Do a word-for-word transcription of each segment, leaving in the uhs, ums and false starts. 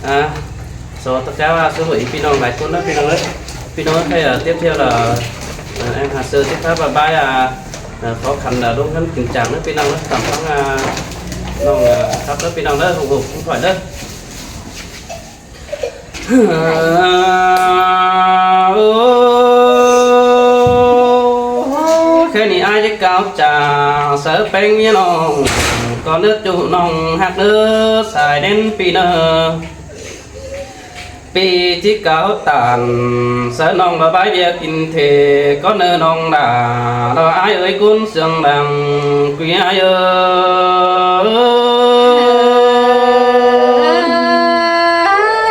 À, so tắc cá a, sư ꞌmự ꞌpi ꞌnọng lai ꞌcốn ꞌnớ ꞌpi ꞌnọng ới. ꞌPi ꞌnọng ới, à, tiếp theo là, à, em Hà Sơ tiếp pháp và bái, à, à, khó khăn là đúng ngắn tình trạng ꞌnớ ꞌpi ꞌnọng ới. Cảm ơn, à, ꞌnọng, à, khắp ꞌnớ ꞌpi ꞌnọng ới, ủng hộ không khỏi ꞌnớ. Ơ, khe ꞌnị ai ꞌchí cáo chả sáư ꞌpéng ꞌmía ꞌnọng, ꞌcọ ꞌnớ ꞌchu ꞌnọng ꞌhặc ꞌnớ sai ꞌnén ꞌpi ꞌnớ. ꞌPi ꞌchí cáo tản sáư ꞌnọng ꞌva bái ꞌviạk kin thể, ꞌcọ ꞌnớ ꞌnọng đả ꞌnớ ai ới ꞌcốn sương đang quí ai ơi.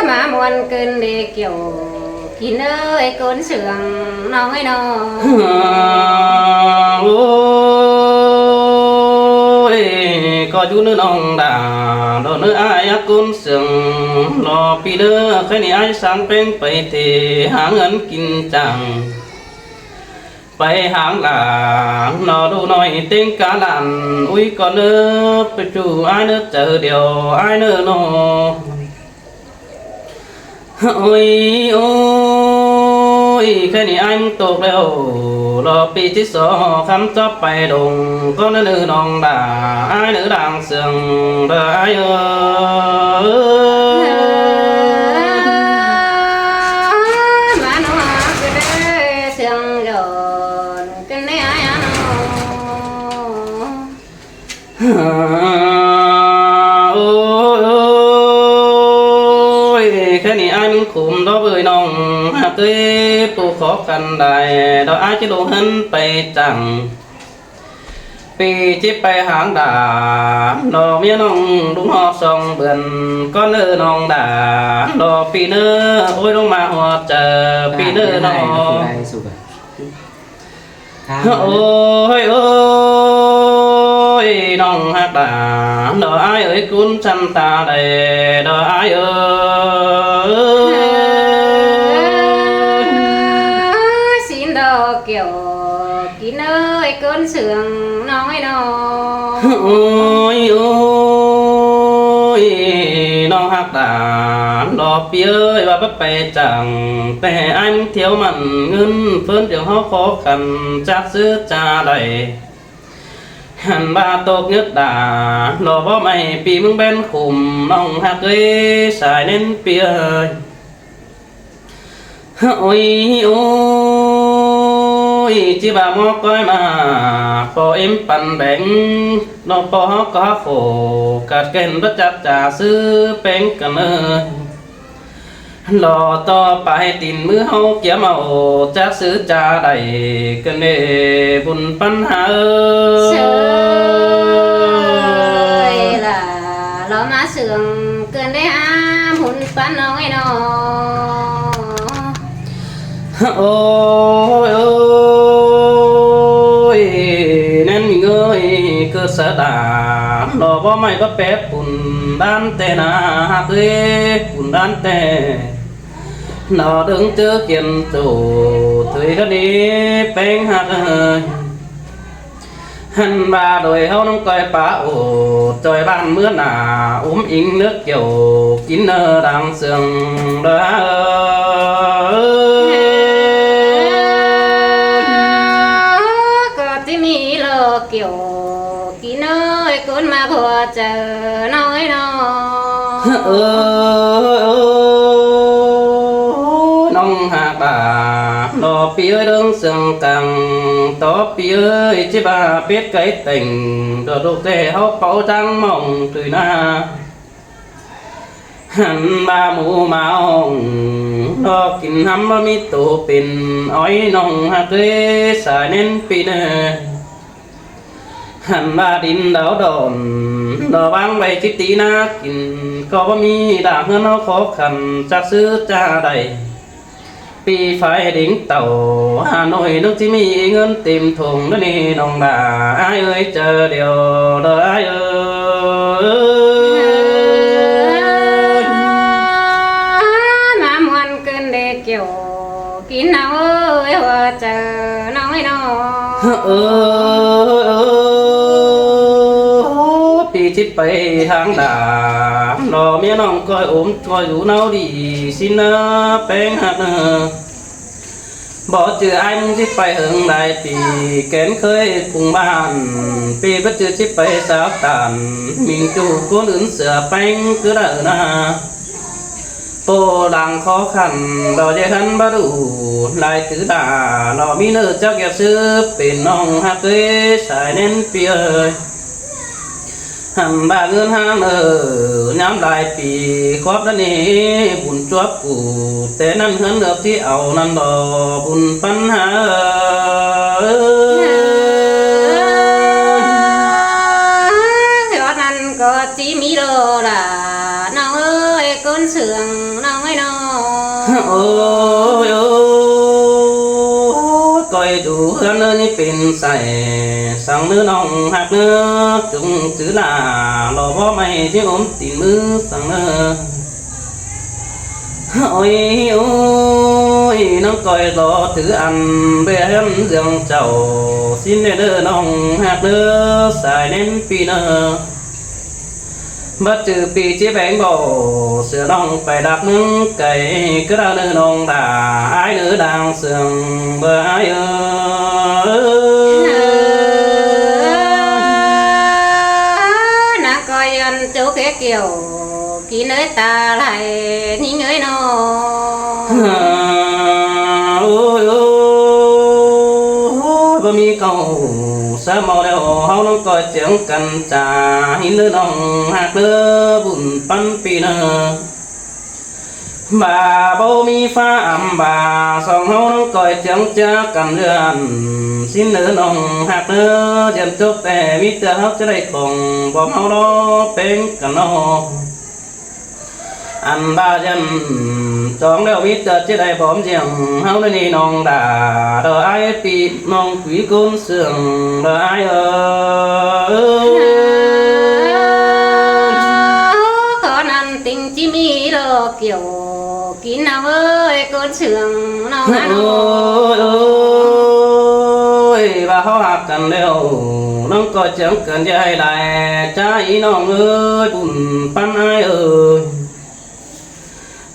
ꞌMá ꞌmuôn ꞌcứn đi kiẻo kin ới ꞌcốn sương ꞌnọng ới ꞌnớ. Ôi, ꞌcọ ꞌchu ꞌnớ ꞌnọng đả ꞌnớ ai ꞌcốn sương ꞌnớ ꞌpi ꞌnớ. Khe ꞌnị ai sáng ꞌpéng pay thể háng ăn kin chắng, pay háng lả ꞌnớ ꞌlụk ꞌnọi ꞌtếng cá lăn. Ôi ꞌcọ ꞌnớ pay ꞌchu ai ꞌnớ chaư điêu ai ꞌnớ ꞌnớ. Ôi, ôi, khe ꞌnị ai ꞌmá tốc ꞌlẹo, ꞌló ꞌpi ꞌchí so khắm chóp pay đông, ꞌcọ ꞌnớ ꞌnọng đả ai ꞌnớ đang sương đa ai ơi. ꞌMá ꞌnớ ꞌcứn đi sương đón ꞌcứn đi ai ꞌnớ. Ôi, ôi, khe ꞌnị ai ꞌmá khum đó ꞌvới ꞌnọng ꞌhặc ới, ꞌpộ khó khăn đảy đó ai ꞌchí đu ꞌhướn pay chắng. ꞌPi ꞌchí pay háng đả ꞌnớ ꞌmía ꞌnọng đúng ꞌhọt song bươn, ꞌcọ ꞌnớ ꞌnọng đả ꞌnớ ꞌpi ꞌnớ. Ôi, ꞌlống ꞌmá ꞌhuột chaư ꞌpi ꞌnớ ꞌnớ. Ôi, ôi, ꞌnọng ꞌhặc đả ꞌnớ ai ới, ꞌcốn chăn ta đảy đó ai ơi. Xin đó kiẻo kin ới ꞌcốn sương ꞌnọng ới ꞌnớ. Ôi, ôi, ꞌnọng ꞌhặc đả ꞌnớ ꞌpi ơi, ꞌva báu pay chắng ꞌtẹ ai ꞌmá thiêu mẳn ꞌngớn, ꞌphớn điêu ꞌháu khó khăn chắc ꞌsứ ꞌchá đảy. Hẳn ꞌva tốc nhất đả ꞌnớ báu ꞌmạy ꞌpi ꞌmướng bén khum, ꞌnọng ꞌhặc ới sai ꞌnén ꞌpi ơi. Ôi, ôi, ꞌchí ꞌva ꞌmó ꞌcói ꞌmá ꞌpo ím păn béng, ꞌnớ ꞌpo ꞌhó ꞌcọ khổ, ꞌcặt kẻn báu chắc ꞌchá ꞌsứ ꞌpéng căn ơi. Lỏ ꞌto pay tin ꞌmứ ꞌháu kiém au, chắc ꞌsứ ꞌchá đảy căn ꞌnị bun ꞌpắn ha ơi. Sơi lả lỏ ꞌmá sương căn ꞌnị ha bun ꞌpắn ꞌnọng ới ꞌnớ. Ôi, ôi, ꞌnén ꞌmí ơi, ꞌcọ sa đả ꞌnớ báu ꞌmạy báu pét bun đan ꞌtẹ ꞌnớ ꞌhặc ới, bun đan ꞌtẹ ꞌnớ đương ꞌchớ kiên chủ, thưi ꞌcắn đi ꞌpéng ꞌhặc ơi. Hẳn ꞌva đôi ꞌháu ꞌnóng ꞌcoi pá ổ, ꞌchoi ꞌván ꞌmứa nả, úm ính nước kiẻo kin ꞌnớ đang sương đa ơi. ꞌCọ ꞌchí ꞌmí lỏ kiẻo kin ꞌnớ ới, ꞌcốn ꞌmá ꞌhuột chaư ꞌnọng ới ꞌnớ. Ơ, ơ, ơ, ꞌnọng ꞌhặc đả ꞌnớ ꞌpi ơi, đương sương căng tó ꞌpi ơi, ꞌchí ꞌva pét cáy tẻng, đỏ đục ꞌtẹ ꞌháu páu chắng mỏng thưi ꞌnớ. Hẳn ꞌva mú máu ꞌnớ kin hắm ꞌmá ꞌmí tô pên ói, ꞌnọng ꞌhặc ới sai ꞌnén ꞌpi ꞌnớ. Hẳn ꞌva đin đáo đỏn ꞌnớ ꞌváng ꞌvạy ꞌchí tí ꞌná kin, ꞌcọ báu ꞌmí đả ꞌhướn ꞌháu khó khăn chắc ꞌsứ ꞌchá đảy. ꞌPi phải đính tàu Hà Nội ꞌnớ ꞌchí ꞌmí ꞌngớn têm thùng ꞌnớ ꞌnị, ꞌnọng đả ai ơi, chaư điêu đa ai ơi. ꞌMá ꞌmuôn căn đi kiẻo kin ꞌnọng ới, ꞌhuột chaư ꞌnọng ới ꞌnớ. Ơ, ơ, ơ, ơ, pi chip pay hang đa, lo ꞌmía ꞌnọng ꞌcoi ốm ꞌchua dú ꞌnau đi, ꞌsịn ꞌnớ ꞌpéng ꞌhặc ꞌnớ. Báu ꞌchư ải ꞌmứng ꞌchí pay hơng lai pi, kén ꞌkhới phung bản, pi báu ꞌchư ꞌchí pay sáo tản, ꞌmính ꞌchu ꞌcốn ứn sửa ꞌpéng cứ đaư ꞌnớ. ꞌPộ đang khó khăn, lo dễ khăn báu đủ, lai tứ đà, lo ꞌmí ꞌnớ chắc dép sứ, pên ꞌnọng ꞌhặc ới, sai ꞌnén pi ơi. Hẳn ba ꞌngớn hang ꞌnớ, ꞌnhám lai pi, khóp ꞌnặn ꞌnị, bun chuốp ꞌcụ, té ꞌnặn ꞌhướn ꞌnớ ꞌchí au ꞌnặn lo, bun ꞌpắn ha ơi. Khóp ꞌnặn ꞌcọ ꞌchí ꞌmí lo đa, ꞌnọng ơi, ꞌcốn sương ꞌnọng ơi ꞌnớ. Ôi, ôi, ôi, ꞌcoi dú ꞌhướn ꞌnớ ꞌnị pên sai, săng ꞌnớ ꞌnọng ꞌhặc ꞌnớ, chung chứ là, lo báu ꞌmạy ꞌchí ốm tin ꞌmứ săng ꞌnớ. Ôi, ôi, ꞌnọng ꞌcoi lo thứ ăn, bê ꞌhướn dưông chảu, ꞌsịn ꞌnớ ꞌnọng ꞌhặc ꞌnớ, sai ꞌnén pi ꞌnớ. Báu ꞌchư pi ꞌchí béng báu, sửa ꞌnọng pay đắc ꞌmướng cay, cứ đaư ꞌnớ ꞌnọng đa, ải ꞌnớ đang sương, bơ ải ơi. ꞌNọng ꞌcoi ăn chố khé kiẻo, kin ới ta lai, ꞌnhính ới ꞌnớ. Ôi, ôi, ôi, báu ꞌmí khảu, sa mau ꞌlẹo, ꞌháu ꞌnọng ꞌcoi chiêng căn cha, ꞌhính ꞌnớ ꞌnọng ꞌhặc ꞌnớ, bun ꞌpắn pi ꞌnớ. Ba báu ꞌmí phá ꞌmá ba, song ꞌháu ꞌnọng ꞌcoi chiêng ꞌchá căn ꞌlươn, ꞌsịn ꞌnớ ꞌnọng ꞌhặc ꞌnớ, ꞌdiên chốc té ꞌmí ꞌtưa ꞌháu ꞌchí đảy khong, bom ꞌháu lo ꞌpéng căn ꞌnớ. Ăn ba ꞌdiên chóng ꞌlẹo ꞌmí ꞌtưa ꞌchí đảy bom ꞌdiên ꞌháu ꞌnớ ꞌnị ꞌnọng đa, đa ải pi ꞌnọng quí ꞌcốn sương, đa ải ơi. Khóp ꞌnặn ꞌtếng ꞌchí ꞌmí lo kiẻo, kin ꞌnọng ơi, ꞌcốn sương ꞌnọng ꞌhặc ꞌnớ. Ôi, ôi, ba ꞌháu ꞌhặc căn ꞌlẹo, ꞌnọng ꞌcoi chiêng căn dạy lai, chá ꞌnị ꞌnọng ơi, bun ꞌpắn ải ơi.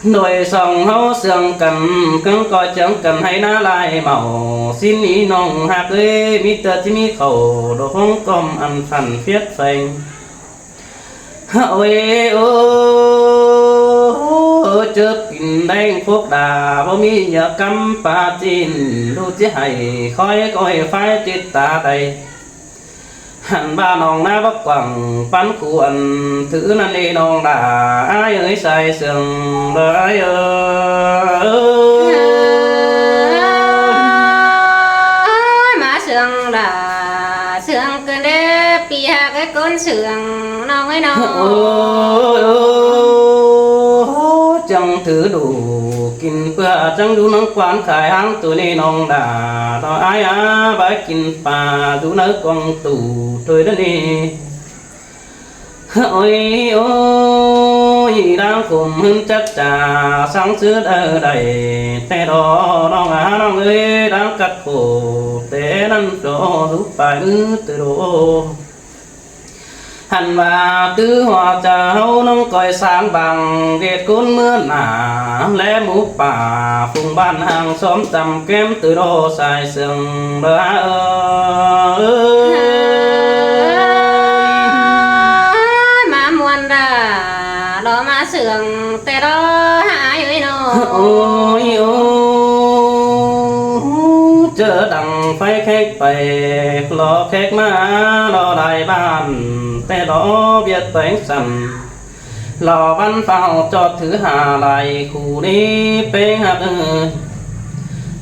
Đôi song ꞌháu sương căn, căng ꞌcoi chiêng căn hảư ná lai máu, ꞌsịn ꞌnị ꞌnọng ꞌhặc ơi, ꞌmí ꞌtưa ꞌchí ꞌmí khảu, đo khong cóm ăn phăn phiết pheng. Ôi, ôi, ôi, chớ kin đen phúc đa, báu ꞌmí nhớ cắm pa chin, ꞌlụk ꞌchí hảư, khói ꞌcoi phái chết ta đây. Hẳn ba ꞌnọng ná báu quảng, ꞌpắn khu ăn, thứ ꞌnặn ꞌnị ꞌnọng đa, ải ơi, sai sương, đa ải ơi. Ôi, ꞌmá sương đa, sương ꞌcứn đé, pi ꞌhặc ới ꞌcốn sương ꞌnọng ơi ꞌnớ. Ôi, ôi, ôi, chăng thứ đủ, kin ꞌpưa chăng dú ꞌnọng quan khai háng ꞌtoi ꞌnị ꞌnọng đa, đa ải a, bái kin pa dú ꞌnớ quăng tủ thôi ꞌnớ ꞌnị. Ôi, ôi, đang khum ꞌhướn chắc cha, sáng sứ đaư đảy, té đo, ꞌnọng a, ꞌnọng ơi, đang cắt khổ, té ꞌnặn cho dú pay ꞌmứ ꞌtứ đô. Hẳn ba tứ hua cha ꞌháu ꞌnọng ꞌcoi sáng bang, ꞌdệt ꞌcốn ꞌmứa nả, lé mú pả, phung bản hàng xóm chăm kém ꞌtứ đô sai sương, đa ải ơi. ꞌMá muôn đa, lo ꞌmá sương, té lo ải ơi ꞌnớ. Ôi, ôi, chớ đăng phái khék pay, lo khék ꞌmá, lo lai bản, té lo ꞌviạk ꞌtếng săn. Lo văn pháo cho thứ hả lai khu ꞌnị ꞌpéng ꞌhặc ơi.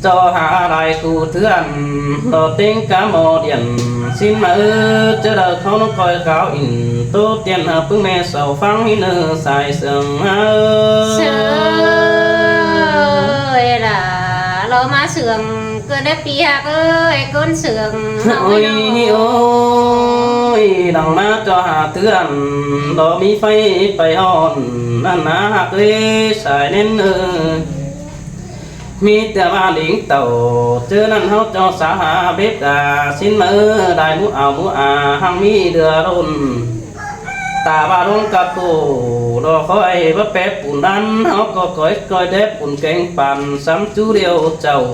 Cho hả lai khu thứ ăn, lo ꞌtếng cá mò điện, ꞌsịn ꞌmá ơi, chớ đaư ꞌháu ꞌnọng ꞌcoi cáo in, tô tiên hả ꞌpứng ꞌme sau phắng ꞌhí ꞌnớ sai sương ꞌhặc ơi. Sương ơi đa, lo ꞌmá sương ꞌcứn đé pi ꞌhặc ới, ꞌcốn sương ꞌnọng ơi ꞌnớ. Ôi, ôi, đăng ꞌmá cho hả thứ ăn, lo ꞌmí pháy pay hòn, ꞌnặn ꞌná ꞌhặc ới, sai ꞌnén ơi. ꞌMí ꞌtưa ꞌmá lính tảu, chớ ꞌnặn ꞌháu cho sáo hả bếp đa, ꞌsịn ꞌmá ơi, đai mú ao mú a, hăng ꞌmí đưa ꞌlộn. Ta ꞌva ꞌluống cá tô, ꞌlo khỏi báu pé pun ăn, ꞌháu ꞌcọ ꞌcoi ꞌcoi đé pun kéng păn sắm ꞌchu điêu chảu.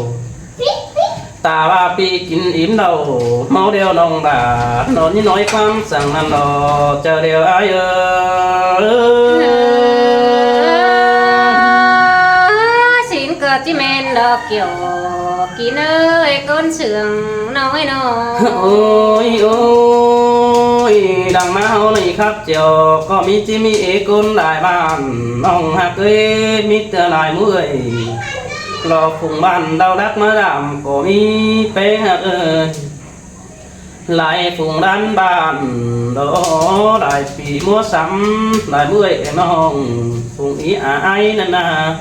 Ta ꞌva ꞌpi kin ím lảu, ꞌmáu điêu ꞌnọng đa, ꞌnọ ꞌnị ꞌnọi ꞌquám săng ꞌnặn ꞌlo, chảu điêu ai ới. Sín ꞌcọ ꞌchí ꞌmen ꞌlo Kiẻo kin ới, ꞌcốn sương ꞌnọng ới ꞌnọ. Ôi ôi, đang ꞌmá ꞌháu ꞌnị khắp chiều, ꞌcọ ꞌmí ꞌchí ꞌmí ꞌcốn lai ꞌván, ꞌnọng ꞌhặc ới, ꞌmí ꞌtưa lai ꞌmứa ới. Lo phung ꞌván đau đắc ꞌmá đam ꞌcọ ꞌmí pé ꞌhặc ới. Lai phung đan ꞌván, ꞌlo lai ꞌpi ꞌmúa sắm, lai ꞌmứa ới ꞌnọng, phung í ai ꞌnặn ꞌna.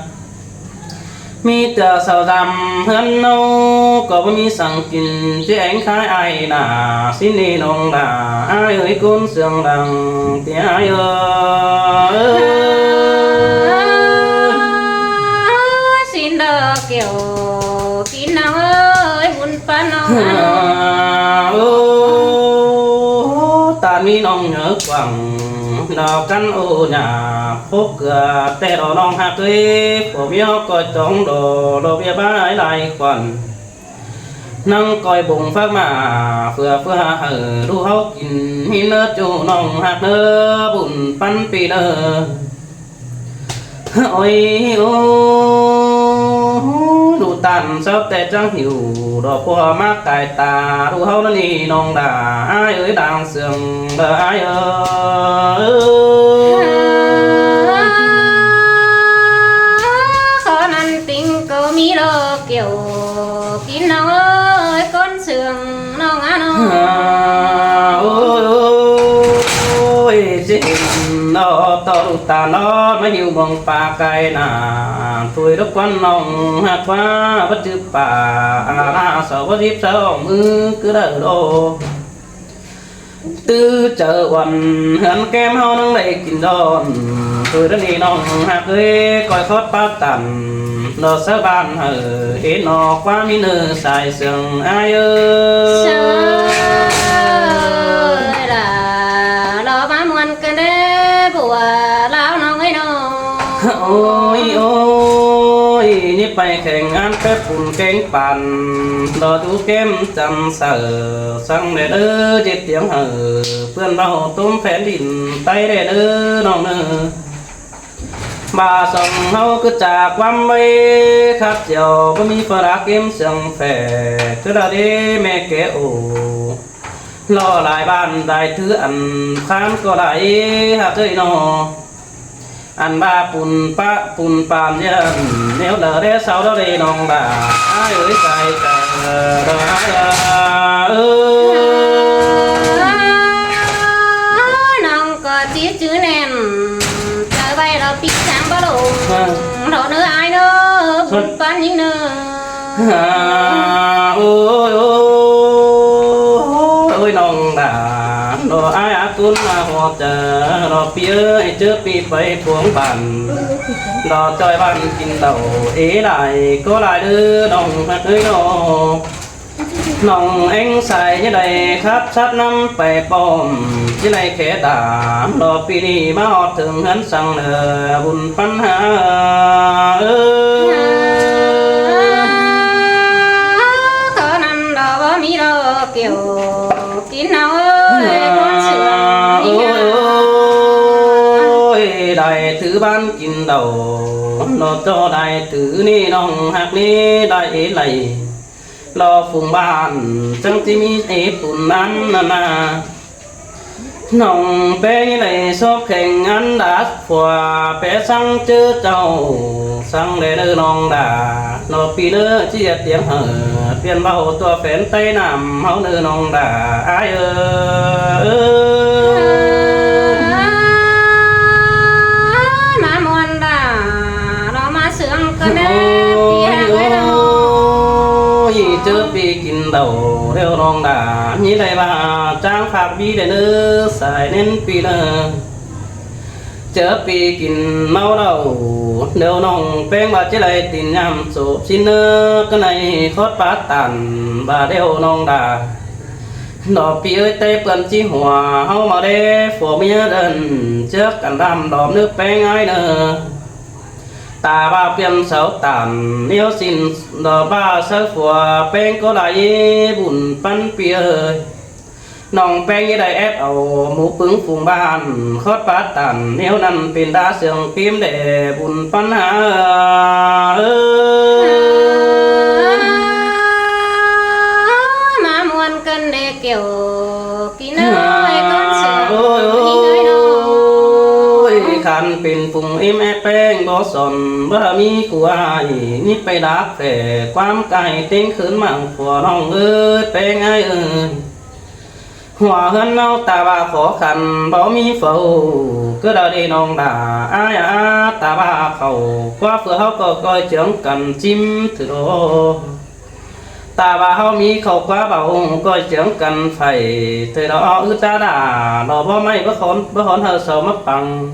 ꞌMí ꞌtưa sau dăm ꞌhướn ꞌnọ, ꞌcọ báu ꞌmí săng kin, ꞌchí ꞌéng khái ai nả, sín ꞌnị ꞌnọng đa, ai ới ꞌcốn sương lăng, ꞌtía ai ới. Sín ꞌlo Kiẻo kin ꞌnọng ới, bun păn ꞌnọng ꞌnọ. Ơ, ta ꞌmí ꞌnọng nhớ quảng, ꞌlo căn ô nhả, phốc cưa té ꞌlo ꞌnọng ꞌhặc ới, phua ꞌmía ꞌcọ chóng ꞌlo, ꞌlo ꞌviạk bái lai khuôn. ꞌNăng ꞌcoi bông phák mả, phưa phưa hảư ꞌlụk ꞌháu kin, ꞌhịn ꞌnớ ꞌchu ꞌnọng ꞌhặc ꞌnớ, bun păn ꞌpi ꞌnớ. Ôi ôi, ꞌlụk ꞌtan sáư té chắng hiu, ꞌlo phua ꞌmá cai ta, ꞌlụk ꞌháu ꞌnặn ꞌnị ꞌnọng đa, ai ới đang sương ꞌlơ ai ới. Khó ꞌnặn ꞌtếng ꞌcọ ꞌmí ꞌlo Kiẻo kin ꞌnọng ới, ꞌcốn sương ꞌnọng ꞌnọ. Ôi ôi ôi, ꞌchí ꞌnọ ꞌto ꞌlụk ꞌtan ꞌnọ, ꞌmá hiu mong pá cai nả, thôi đốc ꞌquán ꞌnọng ꞌhặc ꞌquá, báu chứ pá, a ꞌna sau báu díp sau ꞌmứ ꞌcứ đaư ꞌlo. ꞌTứ chaư uôn ꞌhướn kém ꞌháu ꞌnăng đảy kin đon. Thôi ꞌnớ ꞌnị ꞌnọng ꞌhặc ới, ꞌcoi khót pák tăn, ꞌlo sáư ꞌván hảư, ế ꞌnọ ꞌquá ꞌmí ꞌnớ sai sương ai ới. Sai đa, ꞌlo ꞌmá ꞌmuôn căn đé bua ꞌláo ꞌnọng ới ꞌnọ. Ôi ôi, ꞌnị pay kheng ăn pé pun kéng păn, ꞌlo dú kém chăm saư, săng đé ꞌnớ ꞌdệt tiếng hảư, ꞌpươn ꞌvạu tốm phén đin Tay đé ꞌnớ ꞌnọng ꞌnớ. ꞌVa song ꞌháu ꞌcứ chả ꞌquám ꞌvạy khắp chiều, báu ꞌmí pha đá kém sương phẻ, ꞌcứ đa đế ꞌme ké ổ. ꞌLo lai ꞌván lai thứ ăn khán ꞌcọ lai ꞌhặc ới ꞌnọ. Ăn ꞌva pun pá pun păn ꞌdệt ꞌnéo đaư đé sau đaư đé ꞌnọng đa, ai ới sai chaư đaư ai ới. ꞌNọng ꞌcọ ꞌchí chứ ꞌnẹn, chaư ꞌvạy ꞌlo ꞌpi chắng báu lông, ꞌlo ꞌnớ ai ꞌnớ, bun păn ꞌnhính ꞌnớ. Ôi ôi ôi, ꞌnọng đa, ꞌlo ai a ꞌcốn a ꞌhọt chaư, ꞌlo ꞌpi ới, chớ ꞌpi pay phuông bản, ꞌlo ꞌchoi bản kin đaư, ế lai ꞌcọ lai đaư ꞌnọng ꞌhặc ới ꞌnọ. ꞌNọng ꞌéng sai ꞌnhí đảy khắp sắt ꞌnăm pay pom, ꞌnhí đảy khé đa, ꞌlo ꞌpi ꞌnị ꞌmá ꞌhọt thửng ꞌhướn săng ꞌnớ, bun păn hảư. Khó ꞌnặn ꞌlo báu ꞌmí ꞌlo Kiẻo kin ꞌnọng ới, ꞌcốn sương ꞌnị. Ôi, đảy thứ bản kin đaư, ꞌlo ꞌchọ đảy thứ ꞌnị ꞌnọng ꞌhặc ꞌnị đảy ế lai. ꞌLo phung bản chắng ꞌchí ꞌmí ế pun ăn ꞌnặn ꞌna. ꞌNọng pé ꞌnị đảy sốp kheng ăn đát phua pé săng ꞌchớ chảu, săng đé ꞌnớ ꞌnọng đa, ꞌlo ꞌpi ꞌnớ ꞌchí ꞌdệt tiếng hảư, ꞌpiên ꞌvạu tua phén Tay Nam ꞌháu ꞌnớ ꞌnọng đa, ai ới. ꞌMá ꞌmuôn đa, ꞌlo ꞌmá sương căn đé ꞌpi ꞌhặc ới ꞌnọ. Ôi ôi, chớ ꞌpi kin đaư ꞌlẹo ꞌnọng đa, ꞌnhí đảy ꞌva chắng phak ꞌpi đé ꞌnớ, sai ꞌnén ꞌpi ꞌnớ. Chớ ꞌpi kin ꞌmáu đaư, ꞌlẹo ꞌnọng ꞌpéng ꞌva ꞌchí đảy tin ꞌnhăm sốp sín ꞌnớ, ꞌcọ đảy khót pák tăn, ꞌva ꞌlẹo ꞌnọng đa. Đỏ pi ơi té pươn ꞌchí hua ꞌháu ꞌmá đé phua ꞌmía đơn, chớc căn đam đom ꞌnớ ꞌpéng ải ꞌnớ. Ta ꞌva ꞌpiến sau tản ꞌnéo ꞌsịn, đỏ ꞌva sáư phua ꞌpéng ꞌcọ lai bun ꞌpắn pi ơi. ꞌNọng ꞌpéng ꞌnhá đảy ép au ꞌmú ꞌpứng phung ꞌban khót pá tản ꞌnéo ꞌnặn pên đa sương ꞌpím đé bun ꞌpắn ha. ꞌMá ꞌmuôn ꞌcợn đé kiẻo kin ꞌnớ ꞌcốn sương ꞌnị ꞌnới ꞌnớ. Ôi, khăn pên phung ꞌếm é ꞌpéng bók son báu ꞌmí khu ải ꞌnị pay đáp phẻ ꞌquám cai ꞌtếng khớn mảng phua ꞌnọng ới ꞌpéng ải ới. Hua ꞌhướn ꞌháu ta ꞌva khó khăn báu ꞌmí phau, ꞌcứ đaư đi ꞌnọng đả ải a, ta ꞌva khảu ꞌquá phưa ꞌháu ꞌcọ ꞌcoi chướng căn chím thử đô. Ta ꞌva ꞌháu ꞌmí khảu ꞌquá báu ꞌcoi chướng căn phay, ꞌtơi đo ứt ta đả đo báu ꞌmạy báu khón báu khón hảư sau ꞌmá păng.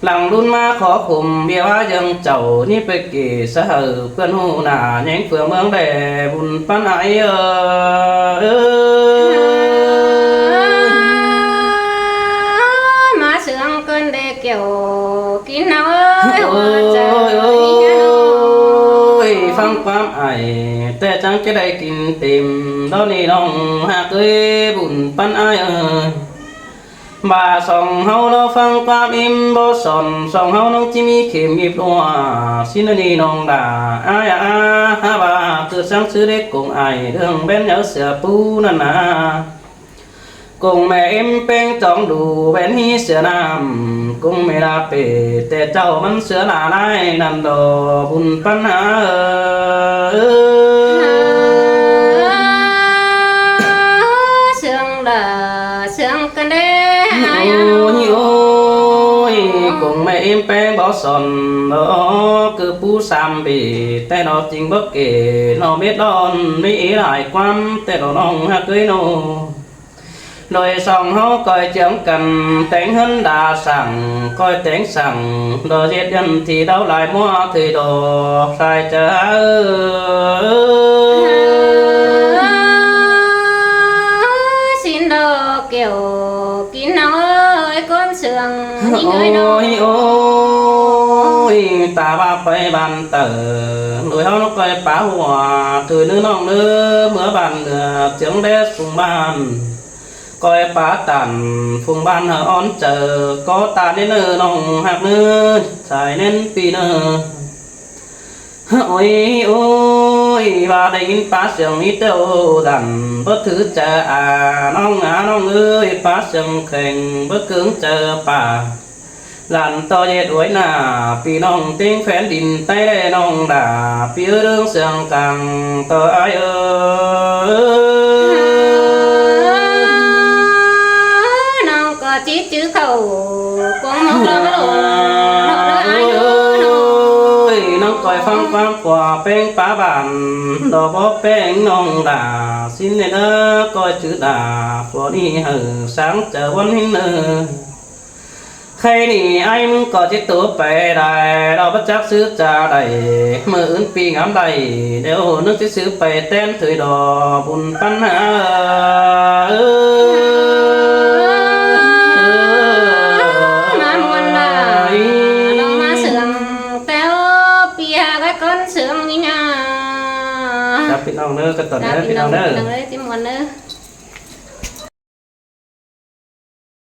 Lăng ꞌlún ꞌmá khó khum ꞌviạk ꞌva ꞌdương chảu ꞌnị pay kể sa hảư ꞌpươn ꞌhụ nả ꞌnhéng phưa ꞌmướng đé bun ꞌpắn ải ới. ꞌMá sương ꞌcợn đé kiẻo kin ꞌnớ ới. Ôi, ôi, ôi, ꞌphắng ꞌquám ải té chắng ꞌchí đảy kin têm đo ꞌnị ꞌnọng ꞌhặc ới bun ꞌpắn ải ới. ꞌVa song ꞌháu ꞌlo ꞌphắng ꞌquám ꞌếm bók son, song ꞌháu ꞌnọng ꞌchí ꞌmí khêm ꞌmí ꞌlua ꞌsịn ꞌnị ꞌnọng đả ải a. Ha ꞌva ꞌcứ sáng ꞌsứ đé công ải ꞌlương ꞌvén nháư sửa pú ꞌnặn nả. Công ꞌmẹ ꞌếm ꞌpéng chóng đu ꞌvén ꞌhí sửa ꞌnặm, công ꞌmẹ đa pê té chảu ꞌmắn sửa nả lai ꞌnặn đo bun ꞌpắn ha. Sương đa sương căn đé ải a. Ôi, ôi, công ꞌmẹ ꞌếm ꞌpéng bók son đo ꞌcứ pú sam bể té đo ꞌching báu kể ꞌno mết lon ꞌmí ꞌí lai ꞌquám té đo ꞌnọng ꞌhặc ới ꞌnớ. Đôi song ꞌháu ꞌcoi chướng căn téng ꞌhướn đa săng, ꞌcoi téng săng đo ꞌdệt ꞌdơn thi đáo lai ꞌmá thử đo sai chaư. Xin đo kiẻo kin ꞌnớ ới ꞌcốn sương ꞌnị ꞌnới ꞌnớ. Ôi, ôi, ta ꞌva pay bản tở đôi ꞌháu ꞌnớ ꞌcoi pá hua thử ꞌnớ ꞌnọng ꞌnớ, ꞌmứa bản lửa chướng đé phung ꞌban. ꞌCoi pá tản phung ꞌban hảư ón chaư ꞌcọ tản ꞌnớ ꞌnớ ꞌnọng ꞌhặc ꞌnớ, sai ꞌnén pi ꞌnớ. Ôi, ôi, ꞌva đảy kin pá sương ꞌnị ꞌtẹo dản báu thử chaư a, ꞌnọng a ꞌnọng ới, pá sương kheng báu cướng chaư pả. Dản ꞌto ꞌdệt uối nả pi ꞌnọng ꞌtếng phén đin ꞌTáy đé ꞌnọng đả pi ới ꞌlướng sương cang ꞌto ải ới. ꞌNọng ꞌcọ ꞌchí chứ khảu cuông mốc ꞌlo ꞌmá đổ ꞌnọng ꞌnớ ải ới. Ôi, ꞌnọng ꞌcoi ꞌphắng ꞌquám phua ꞌpéng pá bản đo bók ꞌpéng ꞌnọng đả. Xin ꞌnê ꞌnớ ꞌcoi chứ đả phua ꞌnị hảư sáng chaư ꞌvón ꞌhính ꞌnớ. Khay ꞌnị ải ꞌmứng ꞌcọ ꞌchí tố pay đảy đo báu chắc ꞌsứ ꞌchá đảy, ꞌmự ứn pi ngắm đảy, ꞌlẹo ꞌnưng ꞌchí ꞌsứ pay ꞌtén thuê đo bun ꞌpắn ha. ꞌMá ꞌmuôn ꞌnớ, ꞌnọng ꞌmá sương ꞌtẹo pi ha ꞌcốn sương ꞌnị ꞌnhá. Chảu ꞌpi ꞌnọng ꞌnớ, ꞌcọ tỏn ꞌnớ ꞌpi ꞌnọng ꞌnớ.